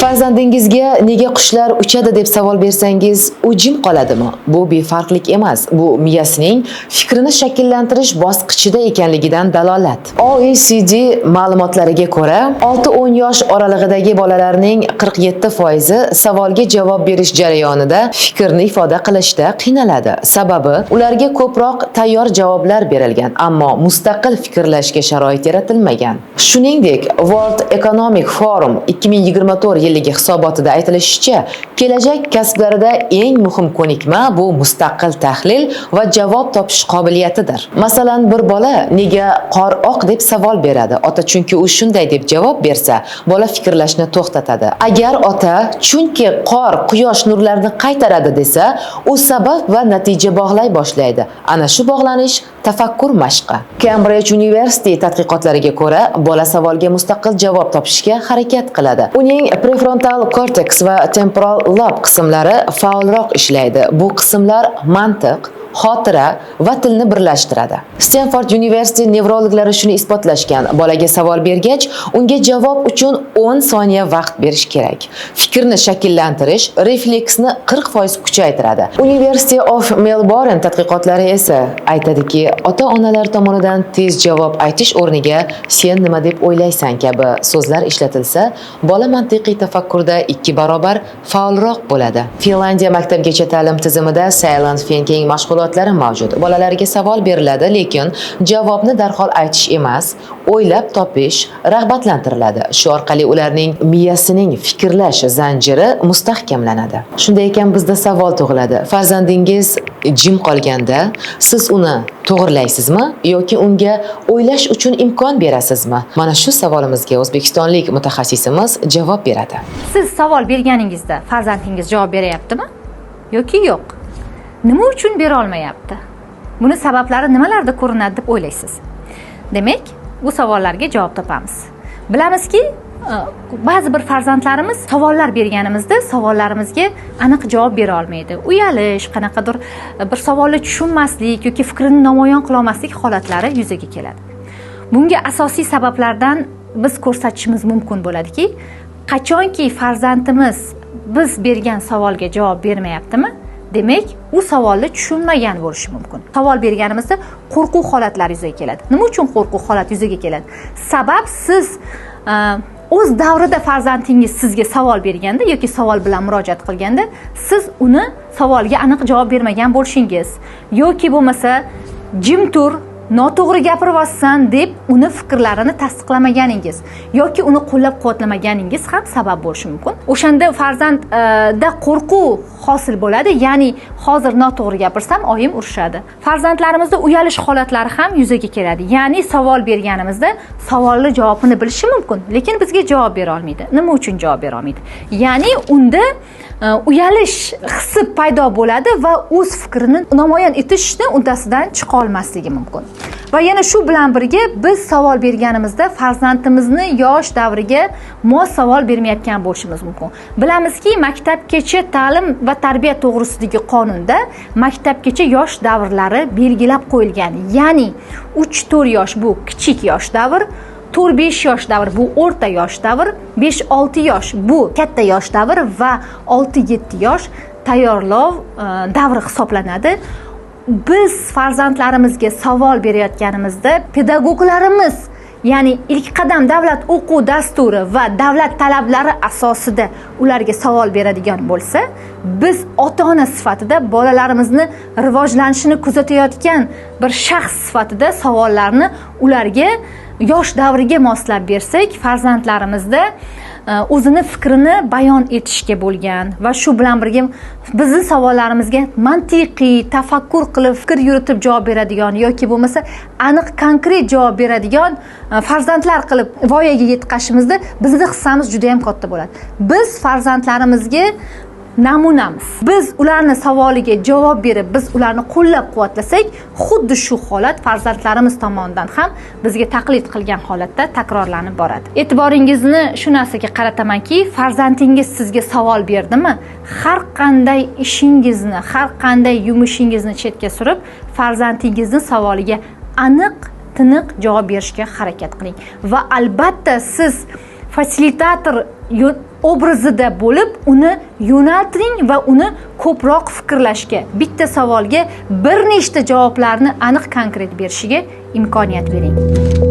Farzandingizga "Nega qushlar uchadi?" deb savol bersangiz, u jim qoladimi? Bu befarqlik emas, bu miyasining fikrini shakllantirish bosqichida ekanligidan dalolat. OECD ma'lumotlariga ko'ra, 6-10 yosh oralig'idagi bolalarning 47% savolga javob berish jarayonida fikrni ifoda qilishda qiynaladi. Sababi, ularga ko'proq tayyor javoblar berilgan, ammo mustaqil fikrlashga sharoit yaratilmagan. Shuningdek, World Economic Forum 2024 yilligi hisobotida aytilishicha, kelajak kasblarida eng muhim ko'nikma bu mustaqil tahlil va javob topish qobiliyatidir. Masalan, bir bola "Nega qor oq?" deb savol beradi. Ota "Chunki u shunday" deb javob bersa, bola fikrlashni to'xtatadi. Agar ota "Chunki qor quyosh nurlarini qaytaradi" desa, u sabab va natija bog'lay boshlaydi. Ana shu bog'lanish tafakkur mashqi. Cambridge University tadqiqotlariga ko'ra, bola savolga mustaqil javob topishga harakat qiladi. Uning prefrontal korteks va temporal lob qismlari faolroq ishlaydi. Bu qismlar mantiq, xotira va tilni birlashtiradi. Stanford University nevrologlari shuni isbotlashgan. Bolaga savol bergach, unga javob uchun 10 soniya vaqt berish kerak. Fikrni shakllantirish refleksni 40% kuchaytiradi. University of Melbourne tadqiqotlari esa aytadiki, ota-onalar tomonidan tez javob aytish o'rniga "Sen nima deb o'ylaysan?" kabi so'zlar ishlatilsa, bola mantiqiy tafakkurda 2 barobar faolroq bo'ladi. Finlandiya maktabgacha ta'lim tizimida silent thinking mashg'ulotlari mavjud. Bolalarga savol beriladi, lekin javobni darhol aytish emas, o'ylab topish rag'batlantiriladi. Shu orqali ularning miyasining fikrlash zanjiri mustahkamlanadi. Shunday ekan, bizda savol tug'iladi. Farzandingiz jim qolganda, siz uni to'g'rilaysizmi yoki unga o'ylash uchun imkon berasizmi? Mana shu savolimizga o'zbekistonlik mutaxassisimiz javob beradi. Siz savol berganingizda farzandingiz javob berayaptimi yoki yo'q? Nima uchun bera olmayapti? Buni sabablari nimalarda ko'rinadi deb o'ylaysiz? Demak, bu savollarga javob topamiz. Bilamizki, ba'zi bir farzandlarimiz savollar berganimizda savollarimizga aniq javob bera olmaydi. Uyalish, qanaqadir bir savolni tushunmaslik yoki fikrini namoyon qilolmaslik holatlari yuzaga keladi. Bunga asosiy sabablardan biz ko'rsatishimiz mumkin bo'ladiki, qachonki farzandimiz biz bergan savolga javob bermayaptimi, demak, u savolni tushunmagan bo'lishi mumkin. Savol berganimizda qo'rquv holatlari yuzaga keladi. Nima uchun qo'rquv holati yuzaga keladi? Sabab, siz o'z davrida farzandingiz sizga savol berganda yoki savol bilan murojaat qilganda, siz uni savolga aniq javob bermagan bo'lishingiz yoki bo'lmasa "Jim tur, noto'g'ri gapiryapsan" deb uni fikrlarini tasdiqlamaganingiz yoki uni qo'llab quvvatlamaganingiz ham sabab bo'lishi mumkin. O'shanda farzandda qo'rquv hosil bo'ladi, ya'ni hozir noto'g'ri gapirsam, oyim urishadi. Farzandlarimizda uyalish holatlari ham yuzaga keladi, ya'ni savol berganimizda savolni javobini bilishi mumkin, lekin bizga javob bera olmaydi. Nima uchun javob bera olmaydi? Ya'ni unda uyalish hissi paydo bo'ladi va o'z fikrini namoyon etishni uddasidan chiqa olmasligi mumkin. Va yana shu bilan birga biz savol berganimizda farzandimizni yosh davriga mos savol bermayotgan bo'lishimiz mumkin. Bilamizki, maktabgacha ta'lim va tarbiya to'g'risidagi qonunda maktabgacha yosh davrlari belgilab qo'yilgan, ya'ni 3-4 yosh bu kichik yosh davr, 4-5 yosh davr bu o'rta yosh davr, 5-6 yosh bu katta yosh davr va 6-7 yosh tayyorlov davri hisoblanadi. Biz farzandlarimizga savol berayotganimizda pedagoglarimiz, ya'ni ilk qadam davlat o'quv dasturi va davlat talablari asosida ularga savol beradigan bo'lsa, biz ota ona sifatida, bolalarimizni rivojlanishini kuzatayotgan bir shaxs sifatida savollarni ularga yosh davriga moslab bersak, farzandlarimizda o'zini fikrini bayon etishga bo'lgan va shu bilan birga bizni savollarimizga mantiqiy tafakkur qilib, fikr yuritib javob beradigan yoki bo'lmasa aniq, konkret javob beradigan farzandlar qilib voyaga yetkazishimizda bizni hissamiz juda yam katta bo'ladi. Biz farzandlarimizga namunamiz. Biz ularni savoliga javob berib, biz ularni qo'llab quvvatlasak, xuddi shu holat farzandlarimiz tomonidan ham bizga taqlid qilgan holatda takrorlanib boradi. E'tiboringizni shu narsaga qaratamanki, farzandingiz sizga savol berdimi, har qanday ishingizni, har qanday yumushingizni chetga surib, farzandingizni savoliga aniq, tiniq javob berishga harakat qiling. Va albatta siz Fasilitator obrazida bo'lib, uni yo'naltiring va uni ko'proq fikrlashga, bitta savolga bir nechta javoblarni aniq, konkret berishiga imkoniyat bering.